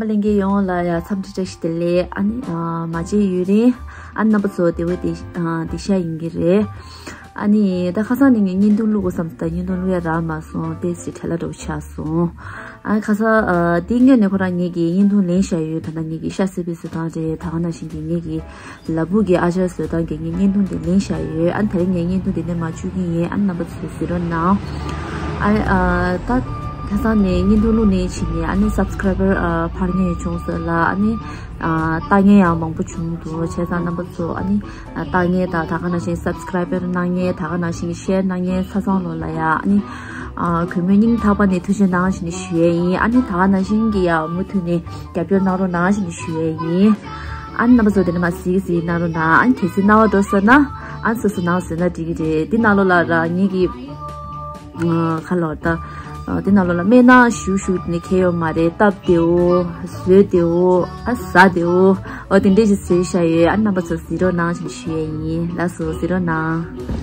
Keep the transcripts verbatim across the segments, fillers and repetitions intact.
མ་ལྷན་རྒྱས་ཡོངས་ལ་ཡ་འཚམས་འདྲི་བཀྲ་ཤིས་བདེ་ལེགས། ཨ་ནི་ཨ་མ་མཇལ་ཡུན་རིང་། ཨ་ནི་རྣམ་པ་ཚོ་བདེ་པོ་བདེ་ཨ་བདེ་ཤག་ཡིན་གྱི་རེད། ཨ་ནི་ད་ཁ་སང་ནས་ངས་བརྙན་ཐུང་བླུག་དགོས་བསམ་སོང་། ད་བརྙན་ཐུང་བླུག་ཡ་རག་མ་སོང་། དཔེ་སྲིད་བྲེལ་བ་འདྲ་པོ་ཆགས་སོང་། ཨ་ནི་ཁ་སང་ཨ་དེ་སྔོན་ནས་ཁོ་རང་ངེད་ཀྱིས་བརྙན་ཐུང་ལེན་བཞག་ཡོད། ད་ལྟ་ངེད་ཀྱིས་ཤ་སི་པན་བཟོ་སྟངས་རེད། ད་ག་ནང་བཞིན་གྱི་ངེད་ཀྱིས་ལ་ཕུག་གི་ཨ་ཅར་བཟོ་སྟངས་ཀྱི་ངས་བརྙན་ཐུང་དེ་ལེན་བཞག་ཡོད། ཨ་ནི་དེ་རིང་ངས་བརྙན་ཐུང་དེ་ནས་མར་བཅུག་གི་ཡིན། ཨ་ནི་རྣམ་པ་ཚོས་གཟིགས་རོགས་གནང་། ཨ་ནི་ཨ་ད་ཁ་སང་ནས་བརྙན་ཐུང་བླུགས་ནས་ཕྱིན་ནས་ཨ་ནི་སབ་སི་ཀ་རའི་བར་ཨ་འཕར་མཁན་བྱུང་སོང་ལ། ཨ་ནི་ཨ་ལྟ་མཁན་ཡང་མང་པོ་བྱུང་འདུག་བྱས་ཙང་རྣམ་པ་ཚོ་ཨ་ནི་ཨ་ལྟ་མཁན་དང་ད་ག་ནང་བཞིན་སབ་སི་ཀ་རའི་བར་གནང་མཁན། ད་ག་ནང་བཞིན་ཤེར་གནང་མཁན་ཆ་ཚང་ལོ་ལ་ཡ། ཨ་ནི་ཨ་གུས་མོས་སྙིང་ཐག་པ་ནས་ཐུགས་རྗེ་གནང་ཞེས་ནས་ཞུ་ཡས་ཡིན། ཨ་ནི་ད་ག་ནང་བཞིན་གྱི་ཡ་མུ་མཐུད་ནས་རྒྱབ་སྐྱོར་གནང་རོགས་གནང་ཞེས་ནས་ཞུ་ཡས་ཡིན། ཨ་ནི་རྣམ་པ་ཚོ་དེ་ནས་མར་གཟིགས་གཟིགས་གནང་རོགས་གནང་། ཨ་ནི་གལ་སྲིད་གནང་བ་འགྲོ་ཟེར་ན་ཨ་ནི་སོ་སོ་གནང་ཟེར་ན་འགྲིག་གི་རེད། འདི་ནང་ལོགས་ལ་ར་ངེད་ཀྱི་ཨ་ཁ་ལོ་ད་ཨ་འདི་ནང་ལོགས་ལ་སྨན་སྣ་ཞུ་ཞུ་ནས་ཁེལ་ཡོད་མ་རེད། སྟབས་བདེའོ། བཟོས་བདེའོ། ཨ་ཟ་བདེའོ། འོ་དེ་འདྲས་ཞིག་བཟོས་བཞག་ཡོད། ཨ་ནི་རྣམ་པ་ཚོ་གཟིགས་རོགས་གནང་ཞེས་ཞུ་ཡས་ཡིན། ལགས་སོ། གཟིགས་རོགས་གནང་།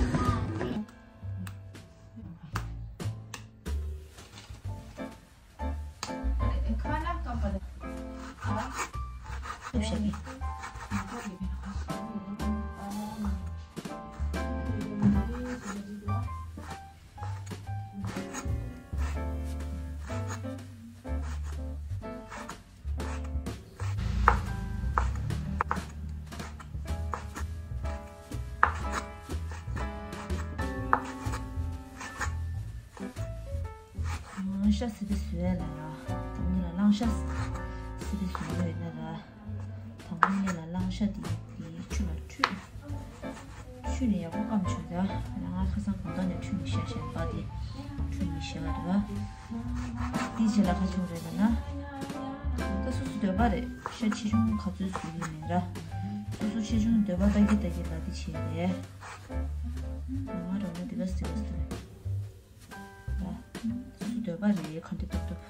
ཤ་སི་པན་བཟོས་ལ་ར། ད་ངེད་ལ་གླང་ཤ་སི་པན་བཟོས་ཡོད་ན་ར། དང་པོ་ངེད་ལ་གླང་ཤ་དེ་དེ་ཆུ་ལ་འཁྲུད། འཁྲུད་ནས་ཡག་པོ་སྐམ་བྱུང་ད། ང་ཁ་སང་དགོང་དག་ནས་འཁྲུད་ནས་བཞག་བཞག་པ་དེ་འཁྲུད་ནས་བཞག་ར། དེའི་རྗེས་ལ་ག་བྱུང་རེད་ལབ་ན། ད་སོ་སོ་འདོད་པ་རེད། ཤ་ཆེ་ཆུང་ག་ཚོད་བཟོ་གི་མིན་ར། སོ་སོ་ཆེ་ཆུང་འདོད་པ་ལྟ་གི་ལྟ་གི་ལ་དེ་བྱས་རེད། ང་རང་ལ་དེ་ག་ཟེར་བ་ཟེར། ལ། སོ་སོ་འདོད་པ་རེད། ག་འདྲ་ཐུབ་ཐུབ།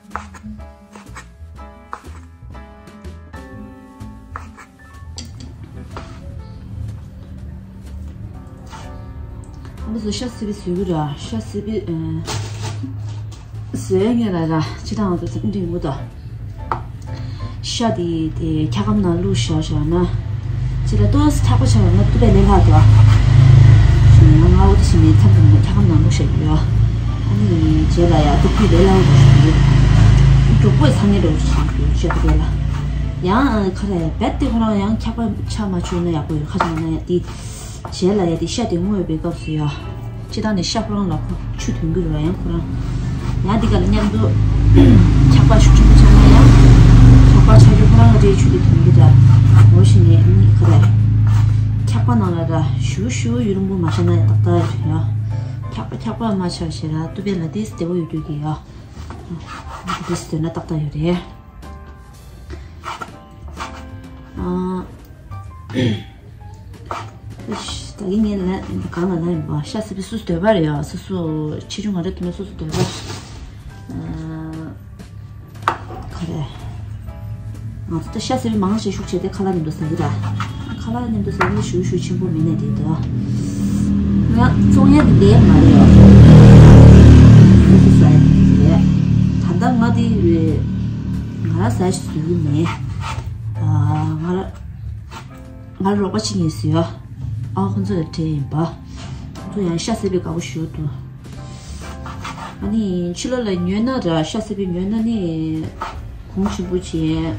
ཨ་མ་ཚོ་ཤ་སི་པན་བཟོས་གི་ར། ཤ་སི་པན་ཨ་བཟོས་ངེས་ལ་ར། ཅི་དང་ང་ཚོ་འདི་མུ་ད། ཤ་དེ་དེ་འཁྱག་སྒམ་ནང་བླུགས་བཞག་བཞག་ན། ཅི་ལ་ཏོག་ཙམ་འཁྱག་པ་ཆགས་ཡོང་ན་ཏུ་པའི་ལས་སླ་འདུག་ཞེས་ང་ང་འོ་དེ་བཞིན་མེད་མཚམས་དུ་འཁྱག་སྒམ་ནང་བླུགས་བཞག་ཡོད། ཨ་ནི་རྗེས་ལ་ཡ་ཏུ་པའི་ལས་སླ་འོ་ཞིག་ཡོད། མགྱོགས་པོ་ཚང་ངེས་འགྲོ་ཞིག་ཡོད་ཅེས་ཏུ་པའི་ལ། ཡང་ཁ་རེ་རྦད་དེ་ཁོ་རང་ཡང་འཁྱག་པ་ཆགས་མ་བྱུང་ན་ཡག་པོ་ཡོད། ཁ་ཆགས་ན་ཡ་དེ། རྗེས་ལ་ཡ་དེ་ཤ་དེ་བརྔོས་པའི་སྐབས་སུ་ཡ། སྤྱི་བཏང་ནས་ཤ་ཁོ་རང་ལ་ཁོ་ཆུ་ཐོན་གྱི་རེད་བ། ཡང་ཁོ་རང་། ཡང་འདི་ག་ལ་མཉམ་དུ་འཁྱག་པ་ཤུགས་ཆེན་པོ་ཆགས་ན་ཡང་། འཁྱག་པ་ཆགས་རྒྱུ་ཁོ་རང་ལ་རེད། ཆུ་དེ་ཐོན་གྱི་ར། འོ་ཞིག་ནས་ཨ་ནི་ག་རེ། འཁྱག་པ་ནང་ལ་ར་ཞུ་ཞུ་ཡུན་རིང་པོ་མ་བཞག་ན་ཡང་ཏག་ཏག་རེད་ཡ། འཁྱག་པ་འཁྱག་པ་མ་ཆགས་ཞེ་ར་ཏུ་པའི་ལ་དེ་བདེ་པོ་ཡོད་དུས་ཀྱི་ཡ། དེ་ཟོས་ན་ཏག་ཏག་ཡོད་རེད། ཨ། ད་གིན་ངས་ལ་གང་ལ་ལ་ཡིན་པ། ཤ་སི་པན་སོ་སོ་འདོད་པ་རེད་ཡ། སོ་སོ་ཆེ་ཆུང་ག་རེ་ཐུབ་ན་སོ་སོ་འདོད་པ། ཨ། ག་རེ། ང་ཚོ་ད་ཤ་སི་པན་མང་ཆེ་ཤུགས་ཆེ་དེ་ཁ་ལག་མཉམ་དུ་ཟ་གི་ར། ཁ་ལག་མཉམ་དུ་ཟ་གི་ཞུ་ཞུ་ཆེན་པོ་མིན་ནས་རེད་དོ། ང་བཙོང་ཡ་དེ་འདྲའི་མ་རེད་ཡ། སོ་སོ་ཟ་ཡ་དེ་རེད། ད་ལྟ་ང་དེ་ང་རང་ཟ་ཞིག་ཟོས་གི་མེད། ཨ། ང་རང་ང་རོགས་པ་བྱེད་མཁན་ཟེར་ཡ། ཨ་ཁོང་ཚོ་ལ་སྤྲད་ཡིན་པ། ཁོང་ཚོ་ཡང་ཤ་སི་པན་དགའ་པོ་ཞེ་པོ་འདུག་ཨ་ནི་ཕྱི་ལོགས་ལ་ཉོས་ན་ར། ཤ་སི་པན་ཉོས་ན་ནི་གོང་ཆེན་པོ་བྱས།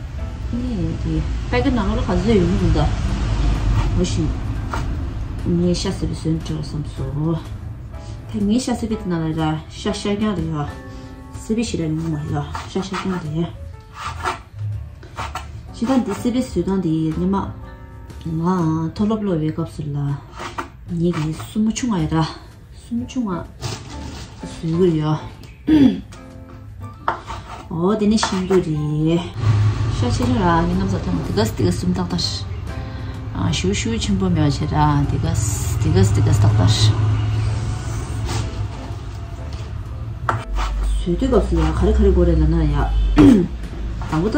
ཨ་ནི་དེ་པེ་ཀེ་ནང་ལོགས་ལ་ག་ཚོད་ཡོད་མི་འདུག་ད། འོ་ཞིག་ངས་ཤ་སི་པན་བཟོས་འགྲོ་བསམ་སོང་། ད་ངའི་ཤ་སི་པན་དེ་ནང་ལ་ར་ཤ་ཤ་རྐྱང་རེད་ཡ། སི་པན་ཞེ་དྲག་ཡོང་མ་རེད་ཡ། ཤ་ཤ་རྐྱང་རེད། ཇི་ལྟར་འདི་སི་པན་བཟོས་སྟངས་འདི་སྔོན་མ་ང་མཐོ་སློབ་སློབ་པའི་སྐབས་སུ་ལ་ངེད་ཀྱི་སྲུ་མོ་ཆུང་བ་ཡ་ར། སྲུ་མོ་ཆུང་བ་བཟོས་ཀྱི་ཡོད། འོ་དེ་ནི་ཤིང་ཏོག་རེད། ཤ་ཆེ་ཆུང་ར་ངའི་རྣམ་ཚ་ཐང་དེ་ག་སི་དེ་ག་སི་སུམ་ཏག་ཏག་ཨ་ཞུ་ཞུ་ཆེན་པོ་མེད་པ་བྱས་ར། དེ་ག་སི་དེ་ག་སི་དེ་ག་སི་ཏག་ཏག་བཟོས་དུས་སྐབས་སུ་ཡང་ག་རེ་ག་རེ་དགོས་རེད་ལབ་ན་ཡ། དང་པོ་ད་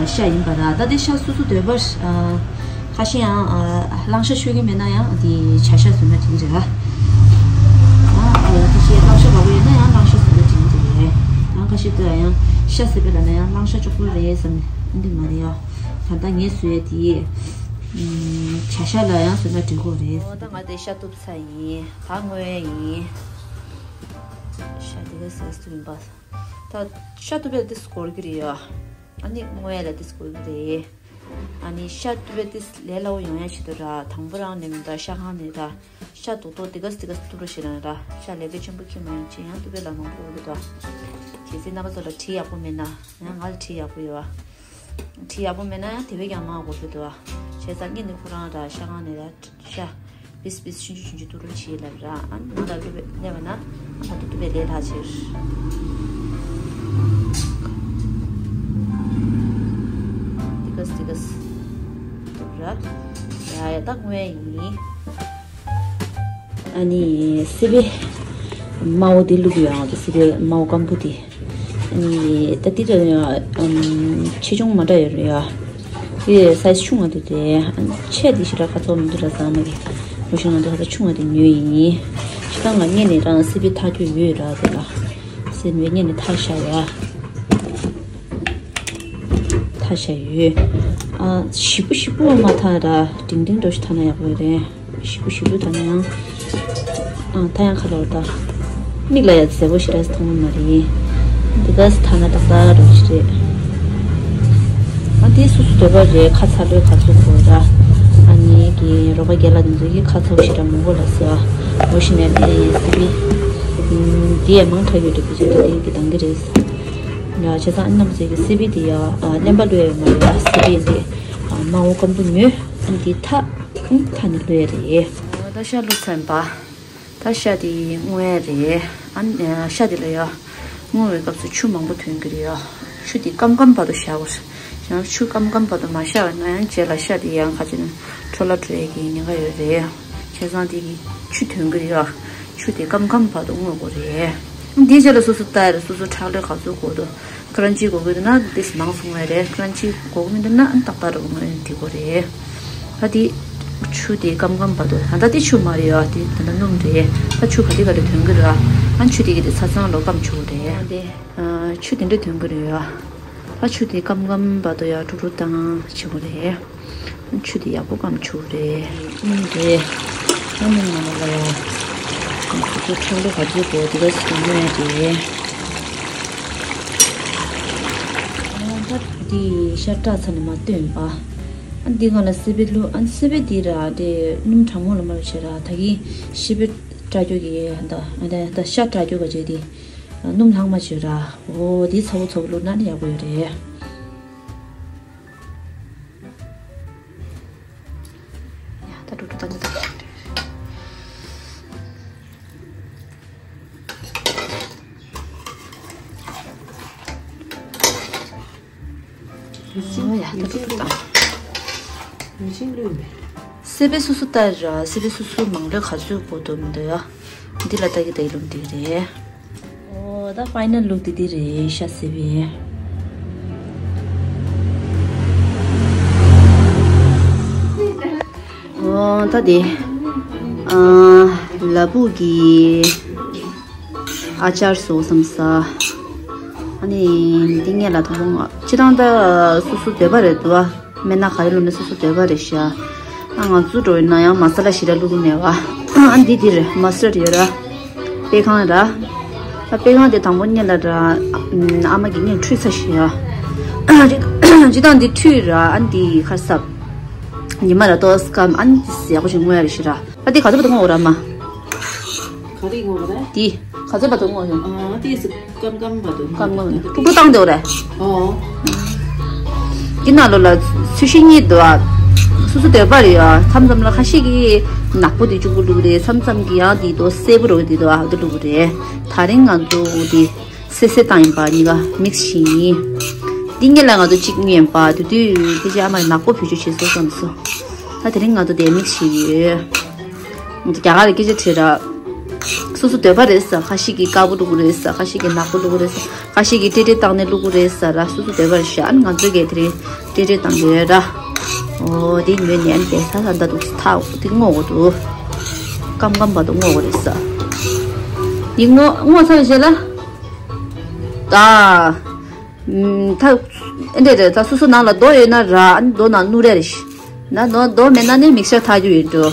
ཤ་ཡིན་པ་ར། ད་དེ་ཤ་སོ་སོ་འདོད་པ། ཁ་ཤས་ཡང་གླང་ཤ་མཆོད་ཀྱི་མེད་ན་ཡང་དེ་བྱ་ཤ་བཟོས་ན་འགྲིག་གི་རེད་ར། ཁ་ཤས་གླང་ཤ་དགའ་པོ་ཡོད་ན་ཡང་གླང་ཤ་བཟོས་ན་འགྲིག་གི་རེད། ཡང་ཁ་ཤས་ད་ཡང་ ཤ་བཟོས་པ་ལ་ན་ཡང་གླང་ཤ་གཅིག་པོ་རེད་བསམ་ནས་འདི་མ་རེད་ཡ། ད་ལྟ་ངས་བཟོས་ཡ་དེ་བྱ་ཤ་ལ་ཡང་བཟོས་ན་འགྲིག་གོ་རེད། ཨོ་ད་ང་དེ་ཤ་གཏུབ་ཚར་ཡིན། ད་བརྔོས་ཡིན། ཤ་དེ་ག་ཟས་སུ་ཡིན་པ། ད་ཤ་གཏུབ་པའི་དུས་སུ་འགོར་གྱི་རེད་ཡ། ཨ་ནི་བརྔོས་ལ་དུས་སུ་འགོར་གྱི་རེད། ཨ་ནི་ཤ་གཏུབ་པའི་དུས་ལས་སླ་བོ་ཡོང་ཡ་ཆེད་དུ་ར། དང་པོ་རང་ནས་མི་འདྲ་ཤ་ཁང་ནས་ར། ཤ་རྡོག་རྡོག་དེ་ག་དེ་ག་གཏུབ་རོགས་ཞེས་རང་ར། ཤ་ལས་ཀ་ཆེན་པོ་ཁྱེར་མ་ཡོང་ཅི་ཡང་གཏུབ་པའི་ལ་མང་པོ་འོ་གི་དོ། གལ་སྲིད་རྣམ་པ་ཚོ་ལ་གྲི་ཡག་པོ་མེད་ན་ཡང་ང་ལ་གྲི་ཡག་པོ་ཡོད་ཨ། གྲི་ཡག་པོ་མེད་ན་ཡང་དེ་བས་ཀྱང་མང་དགོས་ཀྱི་དོ་ཨ། བྱས་ཙང་ངས་ནི་ཁོ་རང་ར་ཤ་ཁང་ནས་ར། ཤ། པིས་པིས་ཆུང་ཆུང་ཆུང་ཆུང་ཏུ་རུ་བྱེད་ལབ་ར། ཨ་ནི་ང་ལ་ལུ་བས་ལེ་བ་ན་ཨ་ད་ཏུ་ཏུ་བས་ལེ་ཐག་ཆེར། ཏི་ཀ་སི་ཏི་ཀ་སི་ར། ཡ་ཡ་ད་ངོས་ཡིན། ཨ་ནི་སི་པི་དམར་བོ་དེ་བླུགས་ཡོད་ཨང་། སི་པི་དམར་བོ་སྐམ་པོ་དེ། ཨ་ནི་ད་འདི་ད་ཨམ་ཆེ་ཆུང་མ་འདྲ་ཡོད་རེད་ཡ། དེ་སའི་ཛི་ཆུང་བ་དེ་དེ་ཨ་ཆེ་དེ་ཞེ་དྲག་ཁ་ཚོགས་མི་འདུག་ལ་ཟ་མ་གི། ལོ་ཤིང་ང་དེ་ཁ་ཚོགས་ཆུང་བ་དེ་ཉོས་ཡིན། ཤི་ཏང་ལ་ངས་ནས་རང་སི་པི་ཐག་གཅོད་ཡོད་ར་དེ་ལ། སི་པི་ངས་ནས་ཐག་བཞག་ཡ། ཐག་བཞག་ཡོད། ཨ་ཞིབ་པོ་ཞིབ་པོ་མ་ཐག་ར་འབྲིང་འབྲིང་འགྲོ་ཞིག་ཐག་ན་ཡག་པོ་རེད། ཞིབ་པོ་ཞིབ་པོ་ད་ནའང་། ཨ་ད་ཡང་ཁ་ལོར་ད། མིག་ལ་ཡང་མཛེས་པོ་ཞེ་དྲག་མཐོང་གི་མ་རེད། འདི་ག་ས་ཐ་ན་ཏག་ཏག་རོ་ཞིག་རེད། ཨ་འདི་སོ་སོ་འདོད་པ་རེད། ཁ་ཚ་ལོས་ག་ཚོད་དགོས་ར། ཨ་ནི་གི་རོགས་པ་རྒན་ལགས་འདི་ཚོ་གི་ཁ་ཚ་བོ་ཞེ་དྲག་མང་པོ་ལ་ཟེར་བ། འོ་ཞིག་ནས་འདི་སི་པི། འདི་ཡང་མང་དྲགས་ཡོད་འདུག་བི་ཅི་འདི་གི་འདང་གི་རེད། ཡ་བྱས་ཙང་ཨ་རྣམ་ཚོས་ཀྱི་སི་པི་འདི་ཡ་ཨ་གླེན་པ་ལོས་ཡོད་མ་རེད་ཡ། སི་པི་འདི་ཨ་དམར་པོ་སྐམ་པོ་ཉོས། ཨ་འདི་ཐག་ཨ་ཐག་ནི་ལོས་རེད། ད་ཤ་བླུགས་ཚར་ཡིན་པ། ད་ཤ་དེ་བརྔོས་རེད། ཨ་ནི་ཤ་དེ་ལ་ཡ་བརྔོ་བའི་སྐབས་སུ་ཆུ་མང་པོ་ཐོན་གྱི་རེད་ཡ། ཆུ་དེ་སྐམ་སྐམ་བར་དུ་བཞག་དགོས། ཡང་ཆུ་སྐམ་སྐམ་བར་དུ་མ་བཞག་ན་ཡང་རྗེས་ལ་ཤ་དེ་ཡང་ཁ་ཅིག་ནས་འཕྲོ་བརླག་འགྲོ་ཡས་ཀྱི་ཉེན་ཁ་ཡོད་རེད། བྱས་ཙང་དེ་གི་ཆུ་ཐོན་གྱི་རེད་ཡ། ཆུ་དེ་སྐམ་སྐམ་བར་དུ་བརྔོ་དགོས་རེད། དེའི་རྗེས་ལ་སོ་སོ་ལྟ་ཡ་རེད། སོ་སོ་ཁྲག་ལོས་ག་ཚོད་དགོས་འདུག་ཀ་རན་ཆི་དགོས་ཀྱི་འདུག་ན་དེ་མང་སོང་བས་རེད། ཀ་རན་ཆི་དགོས་ཀྱི་མི་འདུག་ན་ཏག་ཏག་རུ་ངོས་འདི་དགོས་རེད། ད་དེ་ཆུ་དེ་སྐམ་སྐམ་བར་དུ། ད་ལྟ་དེ་ཆུ་མ་རེད་ཡ། དེ་ད་ལྟ་སྣུམ་རེད། ད་ཆུ་ག་དེ་ག་དེ་ཐོན་གྱི་རེད། ཨ་ཆུ་དེ་གི་དེ་ཚ་ཚང་ལོ་སྐམ་ཆུ་རེད། ཨ་དེ་ཆུ་དེ་འདྲ་ཐོན་གྱི་རེད་ཡ། ད་ཆུ་དེ་སྐམ་སྐམ་བར་དུ་ཡ་དཀྲུག་དཀྲུག་བཏང་བྱེད་དགོས་རེད། ཆུ་དེ་ཡག་པོ་སྐམ་ཆུ་རེད། ཨུམ་རེད། ཨ་ནི་ང་ལ་ཡ། ཁོ་ཚོ་ཁྲག་ལོ་ག་ཚོད་དགོས་དེ་ག་ཚོད་ཉོ་ཡ་རེད། ཨ་ད་དེ་ཤ་བཀྲ་ཚར་ནས་མ་བཏོན་པ། ཨ་འདི་སྒང་ལ་སི་པི་བླུགས། ཨ་སི་པི་འདི་ར་དེ་སྣུམ་གྲང་མོ་ལ་མ་ལ་བྱེད་ར། ད་གིན་ཤི་པི་བཀྲ་རྒྱུ་གི་ད་ད་ཤ་བཀྲ་རྒྱུ་ག་བྱེད་དེ་སྣུམ་ལྷག་མ་བྱེད་ར། འོ་དེ་ཚ་བོ་ཚ་བོ་བླུགས་ན་ནི་ཡག་པོ་ཡོད་རེད། ཡ་ད་དཀྲུག་དཀྲུག་བཏང་གི་འདུག་ཨོ་ཡ་ད་དཀྲུག་དཀྲུག་བཏང་། ཡོ་ཤིང་བླུགས་མེད། སི་པི་སོ་སོ་ལྟ་ར། སི་པི་སོ་སོ་མང་ལོས་ག་ཚོད་དགོས་འདུག་མི་འདུག་ཡ། འདི་ལ་ལྟ་གི་ལྟ་གི་ལུགས་འདི་རེད། ཨོ་ད་ཕའི་ནལ་ལུག་དེ་འདི་རེད་ཤ་སི་པི། ཨོ་ད་དེ་ཨ་ལ་ཕུག་གི་ཨ་ཅར་བཟོ་བསམ་ས། ཨ་ནི་འདི་ངས་ལ་དང་པོ་ང་སྤྱིར་བཏང་ད་སོ་སོ་འདོད་པ་རེད་འདུག་བ། སྨན་སྣ་ག་རེ་བླུགས་ན་སོ་སོ་འདོད་པ་རེད་ཤག་ཨ་ང་ཚོ་འགྲོ་ཡིན་ན་ཡང་མ་ས་ལ་ཞེ་དྲག་བླུགས་ཀྱི་མེད་བ། ཨ་འདི་འདི་རེད། མ་སི་ཊར་ཌི་ཡོད་ར། པད་ཁང་ར། ཨ་པད་ཁང་དེ་དང་པོ་སྔོན་ལ་ར། ཨ་མ་གིས་སྔོན་འཁྲུད་ཚར་ཤག་ཡ། སྤྱིར་བཏང་འདི་འཁྲུད་ར། ཨ་འདི་ཁར་སབ། ཉི་མ་ལ་ཏོག་སྐམ། ཨ་འདི་ཡག་པོ་ཞིག་བརྔོ་ཡ་རེད་ཤག་ར། ཨ་འདི་ག་ཚོད་བར་དུ་བརྔོ་དགོས་ར་མ། ག་རེ་བརྔོ་དགོས་རེད། འདི་ག་ཚོད་བར་དུ་བརྔོ་ཡོང་། ཨ་ཏོག་ཙམ་སྐམ་སྐམ་བར་དུ། སྐམ་སྐམ་བར་དུ། ཀྲུག་ཀྲུག་བཏང་དེ་འོ་རེད། ཨོ། འདི་ནང་ལོགས་ལ་ཚོས་གཞི་གཉིས་འདུག་ཨ། སོ་སོ་འདོད་པ་རེད་ཨ། མཚམས་མཚམས་ལ་ཁ་ཤས་ཀྱིས་ནག་པོ་དེ་གཅིག་པུ་བླུགས་རེད། མཚམས་མཚམས་ཀྱིས་ཡང་དེ་དོ་སེར་པོ་རོ་དེ་དོ་ཨ་དེ་བླུགས་རེད། ད་རིང་ང་ཚོ་དེ་སེར་སེར་བཏང་ཡིན་པ། གཉིས་ཀ་མིག་སི་བྱས་ཡིན། འདི་གཉིས་ལ་ང་ཚོ་གཅིག་ཉོས་ཡིན་པ། དེ་དུས་དེ་རྗེས་ཨ་མ་ནག་པོ་བེད་སྤྱོད་བྱེད་སོང་བསམ་སོང་། ད་དེ་རིང་ང་ཚོ་དེ་མིག་སི་བྱས་ཡོད། རྒྱ་གར་ལ་སྐད་ཆ་དྲིས་ར། སོ་སོ་འདོད་པ་རེད་ཟེར། ཁ་ཤས་ཀྱིས་དཀར་པོ་བླུགས་རེད་ཟེར། ཁ་ཤས་ཀྱིས་ནག་པོ་བླུགས་རེད་ཟེར། ཁ་ཤས་ཀྱིས་ཏྲེ་ཏྲེ་བཏང་ནས་བླུགས་རེད་ཟེར་ར། སོ་སོ་འདོད་པ་རེད་ཤག་ཨ་ནི་ང་ཚོ་གིས་དེ་རིང་ཏྲེ་ཏྲེ་བཏང་གི་ཡོད་ར། ཨོ་དེ་ཉོས་ནས་ཨ་ནི་དེ་ས་ས་འདྲ་འདུག་ཐག་དེ་བརྔོ་དགོས་འདུག་སྐམ་སྐམ་བར་དུ་བརྔོ་དགོས་རེད་ཟེར། དེ་བརྔོ་བརྔོ་ཚར་རྗེས་ལ། ད། ཨུམ། ད་ཨེ་འདྲས་རེད། ད་སོ་སོ་ནང་ལ་རྡོ་ཡོད་ན་ར། ཨ་ནི་རྡོ་ནང་བླུགས་རེད། ན་རྡོ་རྡོ་མེད་ན་ནི་མིག་ཤར་འཐག་རྒྱུ་ཡིན་འགྲོ།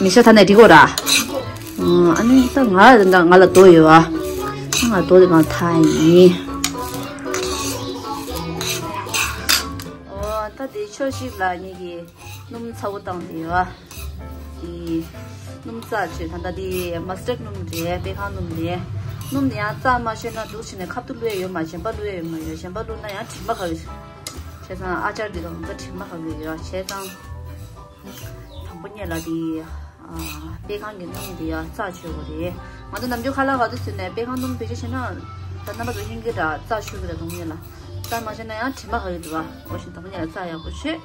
མིག་ཤར་འཐག་ནས་འགྲིག་གོ་ར། ཨ། ཨ་ནི་ད་ང་ང་ལ་རྡོ་ཡོད་བ། ང་རྡོ་དེ་གང་འཐག་ཡིན། ཨོ། ད་དེ་ཕྱོགས་ཤིག་ལ་ངེད་ཀྱིས་སྣུམ་ཚ་བོ་བཏང་དེ་ཡོད། དེ་སྣུམ་རྩ་ཆེ། ད་ལྟ་དེ་མ་སི་ཊར་སྣུམ་རེད། པད་ཁང་སྣུམ་རེད། སྣུམ་དེ་ཡང་རྩ་མ་ཆོད་ན་འདུག་བྱས་ནས་ཁ་ཐུག་བླུགས་ཡས་ཡོད་མ། གཞན་པ་བླུགས་ཡས་ཡོད་མ་ཡོད། གཞན་པ་བླུགས་ན་ཡང་དྲི་མ་ག་རེ། བྱས་ཙང་ཨ་ཅར་དེ་དང་ད་དྲི་མ་ག་རེ་ཡོད། བྱས་ཙང་དང་པོ་ཉིད་ལ་དེ། ཨ། པད་ཁང་གི་སྣུམ་དེ་ཡང་རྩ་ཆོད་དགོས་རེད། ང་ཚོ་ནམ་རྒྱུན་ཁ་ལག་ག་ཚོད་བཟོས་ནས་པད་ཁང་སྣུམ་བེད་སྤྱོད་བྱས་ན། ད་རྣམ་པ་ཚོ་ཤེས་ཀྱི་ར། རྩ་ཆོད་ཀྱི་ར། དང་པོ་ཉིད་ལ་རྩ་མ་ཆོད་ན་ཡང་དྲི་མ་ག་རེ་འདུག་བ། འོ་བཞིན་དང་པོ་ཉིད་ལ་རྩ་ཡག་པོ་ཆོད།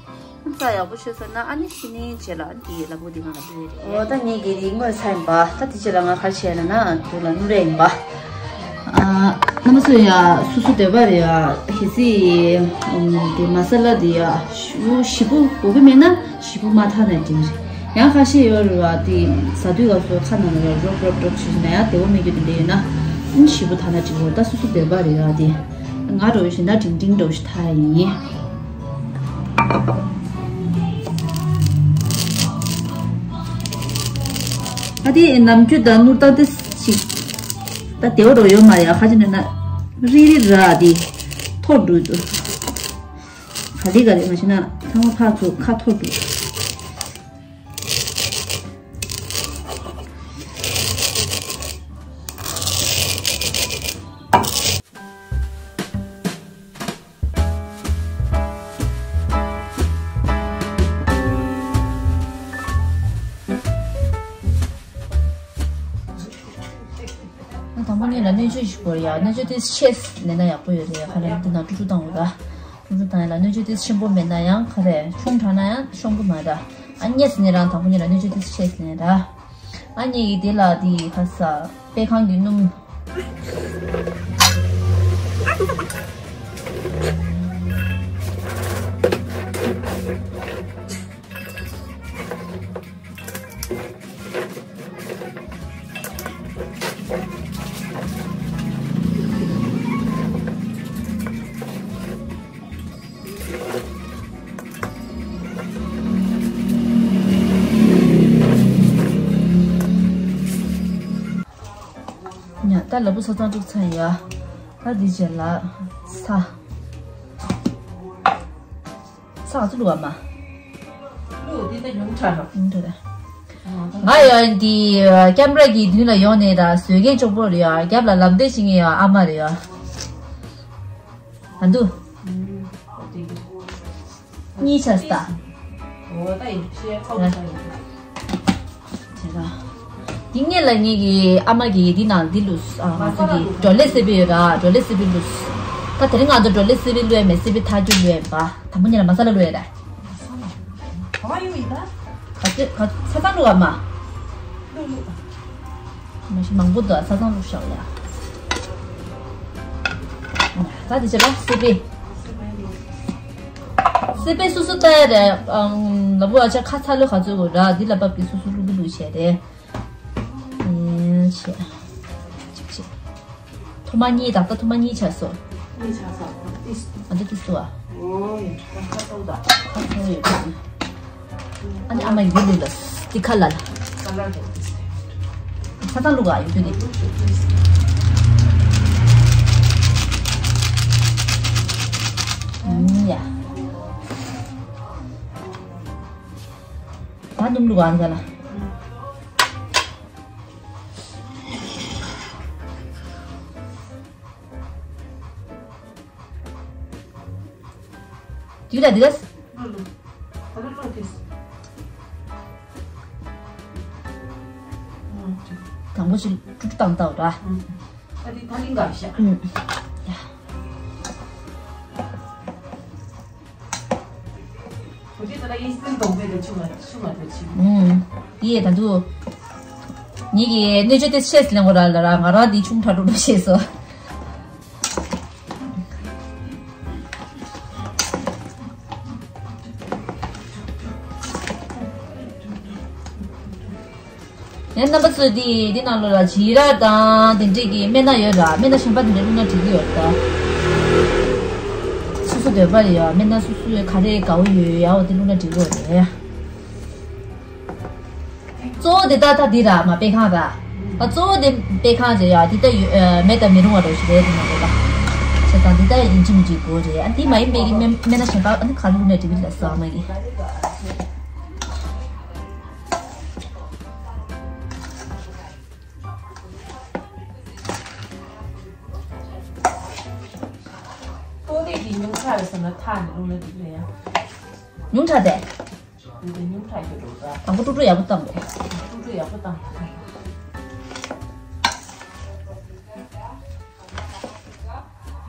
རྩ་ཡག་པོ་ཆོད་ཚར་ན་ཨ་ནི་ཕྱི་ནས་རྗེས་ལ་ཨ་ནི་དེ་ལ་ཕུག་དེ་གང་ལ་བླུགས་ཡས་རེད། འོ། ད་ངེད་ཀྱི་དེ་བརྔོས་ཚར་ཡིན་པ། ད་དེ་རྗེས་ལ་ང་ག་རེ་བྱས་ན་ན་དུག་ལ་བླུགས་རེད་ཡིན་པ། ཨ། རྣམ་པ་ཚོ་ཡ་སོ་སོ་འདོད་པ་རེད་ཡ། གལ་སྲིད་དེ་མ་ས་ལ་དེ་ཡ་ཞིབ་པོ་དགོས་ཀྱི་མེད་ན་ཞིབ་པོ་མ་འཐག་ན་འགྲིག་རེད། ཡང་ཁ་ཤས་ཡོད་རེད་བ། དེ་ཟ་དུས་སྐབས་སུ་ཁ་ནང་ལ་རོབ་རོབ་རོབ་བྱས་ན་ཡང་བདེ་བོ་མེད་རྒྱུ་དེ་འདྲ་ཡོད་ན། ཨ་ནི་ཞིབ་པོ་འཐག་ན་འགྲིག་གི་རེད། ད་སོ་སོ་འདོད་པ་རེད་ཡ། དེ་ང་འདྲ་བོ་ཞིག་ན་འབྲིང་འབྲིང་འདྲ་བོ་ཞིག་འཐག་ཡིན། ཨ། དེ་ནམ་རྒྱུན་ད་སྣུར་ད་དེ་ཞིག་ད་བདེ་བོ་འདྲ་བོ་ཡོད་མ་རེད་ཡ། ཁ་ཅིག་ན་ན་རིལ་རིལ་ར། དེ་འཐོར་འགྲོ་འདུག་ག་ལེ་ག་ལེ་མ་བྱས་ན་ཚང་མ་ཕར་ཚུར་ཁ་འཐོར་འགྲོ། དང་པོ་ཉིད་ལ་སྣོད་བཅུད་ཞིག་དགོས་ཡ། སྣོད་བཅུད་དེ་ཆེས་ལེན་ན་ཡག་པོ་ཡོད་རེད། ཁ་ལ་འདི་ན་ཀྲུ་ཀྲུ་བཏང་འོ་ར། ཀྲུ་ཀྲུ་བཏང་ཡ་ལ་སྣོད་བཅུད་དེ་ཆེན་པོ་མེད་ན་ཡང་ག་རེ་ཆུང་དྲགས་ན་ཡང་ཤོང་གི་མ་ར། ཨ་ནི་ངས་ནི་རང་དང་པོ་ཉིད་ལ་སྣོད་བཅུད་དེ་ཆེས་ལེན་ར། ཨ་ནི་ཡི་དེ་ལ་དེ་ཁ་ས་པད་ཁང་གི་སྣུམ། ཉ་ད་ལ་བུ་ས་ཚང་དཀྲུག་ཚར་ཡ། ད་འདི་རྗེས་ལ་ས། ས་ག་ཚོད་བླུགས་པ་མ། བླུགས་དེ་ད་ཉུང་དྲགས་རོ། ཉུང་དྲགས་རེད། ང་ཡ་འདི་ཀེམ་ར་གི་མདུན་ལ་ཡོང་ནས་ད་བཟོ་མཁན་གཅོག་པོ་རེད་ཡ། རྒྱབ་ལ་ལམ་སྟོན་བྱེད་མཁན་ཡ་ཨ་མ་རེད་ཡ། ཨ་འདུ། གཉིས་ཆགས་སྟ། འོ་ད་ཡིན་ཤེས་ཁོ་ཁོ་ཡིན། དེ་ལ། འདི་ངེད་ལ་ངེད་ཀྱི་ཨ་མ་གིས་འདི་ནང་འདི་བླུགས། ཨ། ང་ཚོ་གི་བྲོ་ལེ་སི་པན་ཡོད་ར། བྲོ་ལེ་སི་པན་བླུགས། ད་དེ་རིང་ང་ཚོ་བྲོ་ལེ་སི་པན་བླུགས་ཡ་མེད། སི་པན་ཐག་ཆོད་བླུགས་ཡ་ཡིན་པ། དང་པོ་ཉིད་ལ་མ་ས་ལ་བླུགས་ཡ་ར། ག་བ་ཡོད་ཡིན་ད། ག་ཚོད་ག་ཚ་ཚང་བླུགས་ཡ་མ། བླུགས་བླུགས། མ་གཞི་མང་པོ་འདུག་ཚ་ཚང་བླུགས་ཤོག་ཡ། ད་དེ་བྱས་ལ་སི་པན། སི་པན་སོ་སོ་ལྟ་ཡ་རེད། ཨང་། ལ་བུ་ཨ་ཅག་ཁ་ཚ་ལོས་ག་ཚོད་དགོས་ར། འདི་ལ་བབ་ཀྱི་སོ་སོ་བླུགས་ཀྱི་བླུགས་བྱས་རེད། ཨེ་བྱས། གཅིག་བྱས། ཐོག་མ་གཉིས་དང་ད་ཐོག་མ་གཉིས་ཆགས་སོང་། གཉིས་ཆགས་སོང་། ཨ་འདི་ཏི་སུ་ཨ། ཨོ་ཡ། ཁ་ཚ་བོ་ད། ཁ་ཚ་བོ་ཡོད་ཀྱི། ཨ་ནི་ཨ་མ་ཡིན་འདི་ལ་སྟི་ཁ་ལ་ལ། ས་ལ་ལ། ས་ཐང་ལུག་ཨ་ཡོད་རྒྱུ་དེ། ཡ། ད་སྣུམ་ལུག་ཨ་ས་ལ། དུས་ལ་དུས། དང་པོ་ཞིག་ཀྲུ་ཀྲུ་བཏང་བཏང་ར། ཨ་དེ་ད་ལིང་ག་ཤ། ཨུམ། ཡ། ཨུམ། དེ་ད་དུ། ངེད་ཀྱི་སྣོད་བཅུད་དེ་ཆེས་ལེན་དགོས་ར་ལ་ར། ང་རང་འདི་ཆུང་དྲགས་འགྲོ་འགྲོ་བྱས་སོ། ངའི་རྣམ་པ་ཚོས་འདི་འདི་ནང་ལོགས་ལ་ཇི་ར་དང་དེ་འདྲས་ཀྱི་སྨན་སྣ་ཡོད་ར། སྨན་སྣ་གཞན་པ་དེ་འདྲས་བླུགས་ན་འགྲིག་གི་ཡོད་རེད་ད། སོ་སོ་འདོད་པ་རེད་ཡ། སྨན་སྣ་སོ་སོས་ག་རེ་དགའ་བོ་ཡོད་ཡ། འོ་དེ་བླུགས་ན་འགྲིག་གི་ཡོད་རེད། གཙོ་བོ་དེ་ད་ད་འདི་ར་མ་དཔེ་ཁང་ར། ཨ་གཙོ་བོ་དེ་དཔེ་ཁང་རེད་ཡ། འདི་ད་ཡོད་ཨ། མེད་དང་མི་རུང་བ་རོ་ཞིག་རེད་དེ་མ་རེད་ད། བྱས་ཙང་འདི་ད་ཡིན་གཅིག་མིན་གཅིག་དགོས་རེད། ཨ་འདི་མ་ཡིན་པའི་གི་སྨན་སྨན་སྣ་གཞན་པ་ཨ་ནི་ག་རེ་བླུགས་ན་འགྲིག་གི་རེད་ལ་ཟ་མ་གི། ཏོག་ཙམ་གྱིས་ཉུང་དྲགས་རེད་བསམ་ན་ཐག་ནས་བླུགས་ན་འགྲིག་རེད་ཡ། ཉུང་དྲགས་དེ། འདི་འདྲ་ཉུང་དྲགས་ཡོད་འགྲོ་ད། དང་པོ་དཀྲུག་དཀྲུག་ཡག་པོ་བཏང་དགོས། དཀྲུག་དཀྲུག་ཡག་པོ་བཏང་།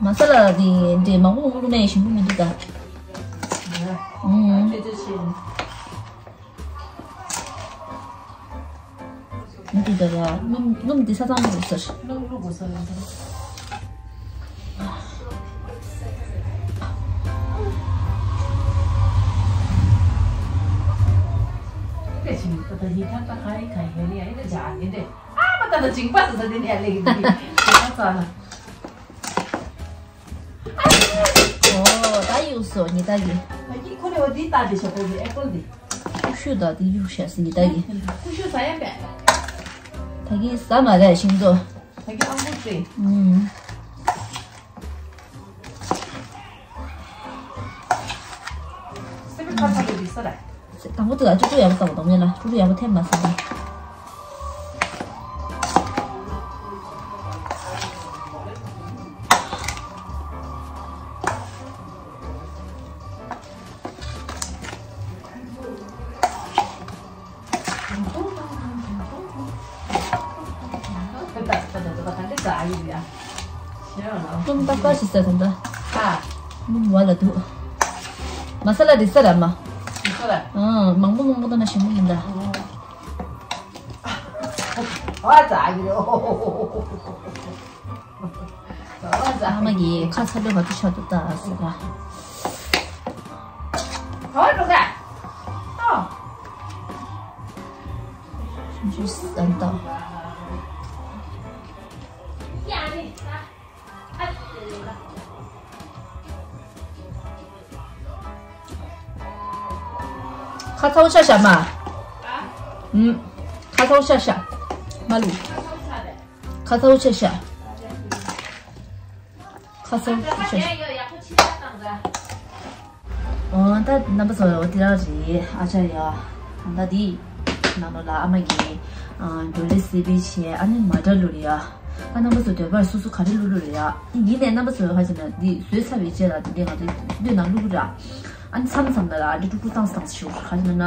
མ་ས་ལ་དེ་འདྲས་མང་པོ་མང་པོ་བླུགས་ན་ཡང་ཞིམ་པོ་མི་འདུག་ད། ཨུམ། ཁྱེད་ཚོས་ཤེས། མི་འདུག་ད་ཡ། སྣུམ་སྣུམ་འདི་ས་གཙང་མ་རེད་ཟེར། སྣུམ་བླུགས་དགོས་ས་རེད་ཟེར། ཨེ་ད་ཅིང་ད་ད་ཡིན་ཐང་ད་ཧ་ཡིན་ཁ་ཡིན་ཡ་ཨེ་ད་ཇ་ཨེ་ད། ཨ་མ་ད་ད་ཅིང་པ་ས་ས་དེ་ནས་ལེགས་འདི་ད་ས་ལ། ཨོ་ད་གཡུགས་སོ་ཉི་ཟླ་གིས། ད་ཀྱི་ཁོ་ནས་བ་འདི་ལྟ་དེ་ཞབས་པོ་གི་ཨེ་པལ་འདི། ཀུ་ཤུ་ད་འདི་གཡུགས་ཤག་ཟེར་ཉི་ཟླ་གིས། ཀུ་ཤུ་ཟ་ཡ་པས། ད་གིན་ཟ་མ་རེད་ཤིང་ཏོག་ད་གིན་ཨ་མོ་སྤྲད། ཨུམ། སེ་པི་ཁ་ཚ་ལ་འདི་ས་ར། དང་པོ་དེ་ལ་ཅོ་ཅོ་ཡག་པོ་བཏང་བ་དང་མེད་ལ་ཅོ་ཅོ་ཡག་པོ་ཐེབས་མ་སོང་། སྣུམ་ཏག་ཏག་ཞིག་ཟ་ད་ད། སྣུམ་བ་ལ་འདུག་མ་ས་ལ་རི་ས་ར་མ། ཨང་མང་པོ་མང་པོ་བཏང་ན་ཞིམ་པོ་ཡིན་ད། ཨ་མ་གིས་ཁ་ཚ་ལོས་ག་ཚོད་ཆགས་འདུག་ལྟ་ཟེར་ར། ཞུ་ཟན་ཏོ། ཁ་ཚ་བོ་ཆ་ཤ་མ། ཨུམ། ཁ་ཚ་བོ་ཆ་ཤ། མ་ལུས། ཁ་ཚ་བོ་ཆ་ཤ། ཁ་ཚ་བོ་ཆ་ཤ། འོ་ད་རྣམ་པ་ཚོ་འོ་དེ་རང་རེད་ཨ་ཅག་ཡ། ད་འདི་ནང་ལོགས་ལ་ཨ་མ་གིས་ཨ་འབྲོ་ལེ་སི་པི་བྱས་ཨ་ནི་མ་ཏྲ་བླུགས་རེད་ཡ། ད་རྣམ་པ་ཚོ་འདོད་པར་སོ་སོ་ག་རེ་བླུགས་བླུགས་རེད་ཡ། ཡིན་ནའི་རྣམ་པ་ཚོ་ཧ་ཅང་ན་འདི་བཟོས་ཚར་བའི་རྗེས་ལ་འདི་འདྲས་ང་ཚོ་སྣོད་ནང་བླུགས་ར། ཨ་ནི་མཚམས་མཚམས་ལ་ཨ་འདྲས་དཀྲུག་དཀྲུག་བཏང་བཏང་ཞིག་ག་རེ་ན་ན་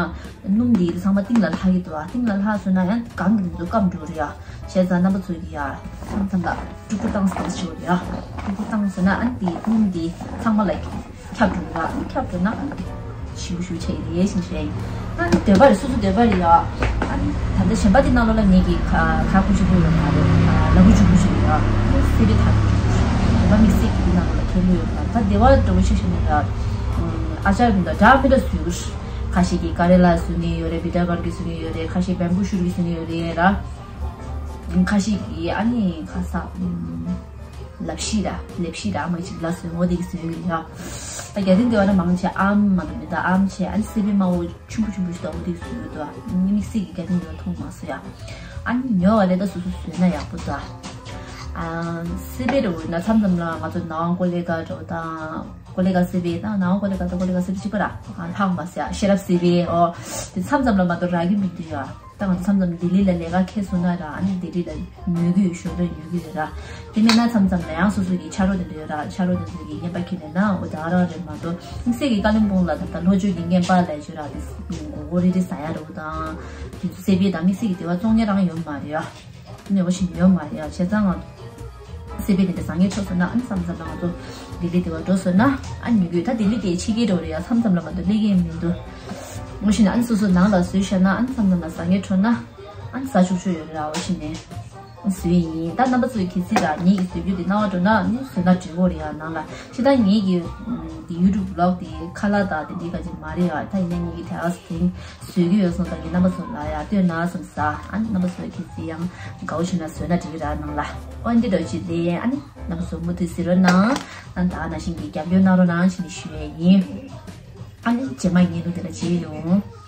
སྣུམ་འདི་ཚང་མ་གཏིང་ལ་ལྷག་གི་འདུག་ཨ་གཏིང་ལ་ལྷག་སོང་ན་ཡང་གང་གི་འདུག་སྐམ་འགྲོ་རེད་ཡ། བྱས་ཙང་རྣམ་པ་ཚོ་གིས་ཡ་མཚམས་མཚམས་ལ་དཀྲུག་དཀྲུག་བཏང་བཏང་ཞིག་རེད་ཡ། དཀྲུག་དཀྲུག་བཏང་སོང་ན་ཨ་ནི་འདི་སྣུམ་འདི་ཚང་མ་ལ་ཁྱབ་འགྲོ་ར། ཨ་ནི་ཁྱབ་འགྲོ་ན་ཨ་ནི་ཞིམ་པོ་ཞིག་ཆགས་ཀྱི་རེད་ཞེས་བཤད་ཡིན། ཨ་ནི་འདོད་པ་རེད། སོ་སོ་འདོད་པ་རེད་ཡ། ཨ་ནི་ད་ལྟ་གཞན་པ་དེ་ནང་ལོགས་ལ་ངེད་ཀྱི་ཁ་ཁ་ཁུ་ཆུ་ཁུ་ཡོད་མ་རེད། ལ་ཁུ་ཆུ་ཁུ་ཞིག་ཡོད་ཡ། སི་པི་ཐག་ཁུ་ཆུ་ཁུ་ཞིག་འདོད་པ་དམིགས་བསལ་གྱི་དེ་ནང་ལོགས་ལ་ཁྱད་པར་ཡོད་མ་རེད། ད་བདེ་བ་འདྲ་བོ་ཤིག་ཤིག་ནས་ཡ། ཨ་ཅག་མི་འདྲ་འདྲ་མི་འདྲ་བཟོས་ཁ་ཤས་ཀྱིས་ཀ་རེ་ལ་བཟོས་ནི་ཡོད་རེད། བི་ཏ་གར་གྱི་བཟོས་ནི་ཡོད་རེད། ཁ་ཤས་བེམ་བུ་ཤུ་རུ་གི་བཟོས་ནི་ཡོད་རེད་ར། ཁ་ཤས་ཀྱིས་ཨ་ནི་ཁ་ས་ལབ་ཤི་ར་ལེབ་ཤི་ར་མ་ཅིག་ལ་སོན་འོ་དེ་གི་སོན་ཡོད་ཡ། ད་རྒྱ་ཐིང་དེ་བ་ན་མང་ཆེ་ཨམ་མ་དུ་མི་ད་ཨམ་ཆེ་ཨ་ནི་སི་པི་མ་འོ་ཆུང་པོ་ཆུང་པོ་ཞིག་ཏུ་འོ་དེ་གི་སོན་ཡོད་དོ། ཨ་ནི་དམིགས་བསལ་གྱི་རྒྱ་ཐིང་དེ་བ་མཐོང་མ་སོ་ཡ། ཨ་ནི་ཉོ་བ་ལས་ད་སོ་སོ་སོན་ན་ཡག་པོ་ད། ཨ་སི་པི་རེ་འོ་ན་མཚམས་མཚམས་ལ་ང་ཚོ་ནང་ཀོ་ལེ་ག་འགྲོ་དང་ཀོ་ལེ་ག་སི་པི་ད་ནང་ཀོ་ལེ་ག་ད་ཀོ་ལེ་ག་སི་པི་གཅིག་པ་ར་ལྷག་མ་སི་ཡ་ཤེས་རབ་སི་པི་འོ་དེ་མཚམས་མཚམས་ལ་མ་གཏོགས་རག་གི་མི་འདུག་ཡ། ད་ང་ཚོ་མཚམས་མཚམས་ལྡི་ལི་ལ་ལས་ཀ་ཁེལ་སོང་ན་ར་ཨ་ནི་ལྡི་ལི་ལ་ཉོ་གི་ཡོད། ཞོར་ལ་ཉོ་གི་ཡོད་ར། དེ་མིན་ན་མཚམས་མཚམས་ལ་ཡང་སོ་སོ་གི་ཆ་རོགས་དེ་ཚོ་ཡོད་ར། ཆ་རོགས་དེ་ཚོ་གི་རྔན་པ་ཁྱེར་ནས་ན་འོ་ད་རང་རེད་མ་གཏོགས་དམིགས་བསལ་གྱི་ཀ་ལིམ་པོང་ལ་ད་ལྟ་ལྷོ་ཕྱོགས་ཀྱི་རྔན་པ་ལ་ཞོར་ར་དེ་མགོ་སྐོར་རེ་རེ་ཟ་ཡ་རོ་དང་དེ་ཚོ་སེ་པེ་དང་དམིགས་བསལ་གྱི་དེ་བ་བཙོང་མཁན་རང་ཡོད་མ་རེད་ཡ། ནས་འོ་ཞིག་ཡོད་མ་རེད་ཡ། བྱས་ཙང་ང་སེ་པེ་དེ་འདྲ་ཟ་མཁན་འཕྲོད་སོང་ན་ཨ་ནི་མཚམས་མཚམས་ལ་ང་ཚོ་ལྡི་ལི་དེ་བ་འགྲོ་སོང་ན་ཨ་ནི་ཉོ་གི་ཡོད། ད་ལྡི་ལི་དེ་ཕྱི་རྒྱལ་འགྲོ་རེད་ཡ། མཚམས་མཚམས་ལ་མ་གཏོགས་སླེབས་མཁན་མི་འདུག་འོ་ཞིག་ན་ཨ་ནི་སོ་སོ་ནང་ལ་བཟོས་བཞག་ན་ཨ་ནི་མཚམས་མཚམས་ལ་ཟ་མཁན་འཕྲོད་ན། ཨ་ནི་ཟ་ཆོག་ཆོག་ཡོད་རེད་ར། འོ་ཞིག་ནས་བཟོས་ཡིན། ད་རྣམ་པ་ཚོས་གལ་སྲིད་ར་ངེད་ཀྱི་བཟོ་རྒྱུ་དེ་སྣང་བ་འགྲོ་ན་ནི་བཟོས་ན་འགྲིག་གོ་རེད་ཡ། ནང་ལ་ཕྱི་ད་ངེད་ཀྱི་ ཡུ་ཊུབ་བི་ལོག་དེ་ཁ་ལག་དང་དེ་འདྲའི་ག་ཅིག་མ་རེད་ཨ། ད་ཡིན་ན་ངེད་ཀྱི་དེ་ཨ་སི་ཐིང་བཟོས་ཀྱི་ཡོད་སོང་ཙང་ངས་རྣམ་པ་ཚོ་ལ་ཡ་སྟོན་ན་བསམ་ས། ཨ་ནི་རྣམ་པ་ཚོ་གལ་སྲིད་ཡང་དགའ་བོ་བྱུང་ན་བཟོས་ན་འགྲིག་གི་ར་ནང་ལ། ཨོ་འདི་འདྲ་ཅིག་དེ་ཨ་ནི་རྣམ་པ་ཚོ་མུ་མཐུད་གཟིགས་རོགས་གནང་། ཨ་ནི་ད་ནང་བཞིན་གྱི་རྒྱབ་སྐྱོར་གནང་རོགས་གནང་བྱས་ནས་ཞུ་ཡས་ཡིན། ཨ་ནི་རྗེས་མ་ངའི་ལུགས་དེ་ལ་མཇལ་ཡོང་།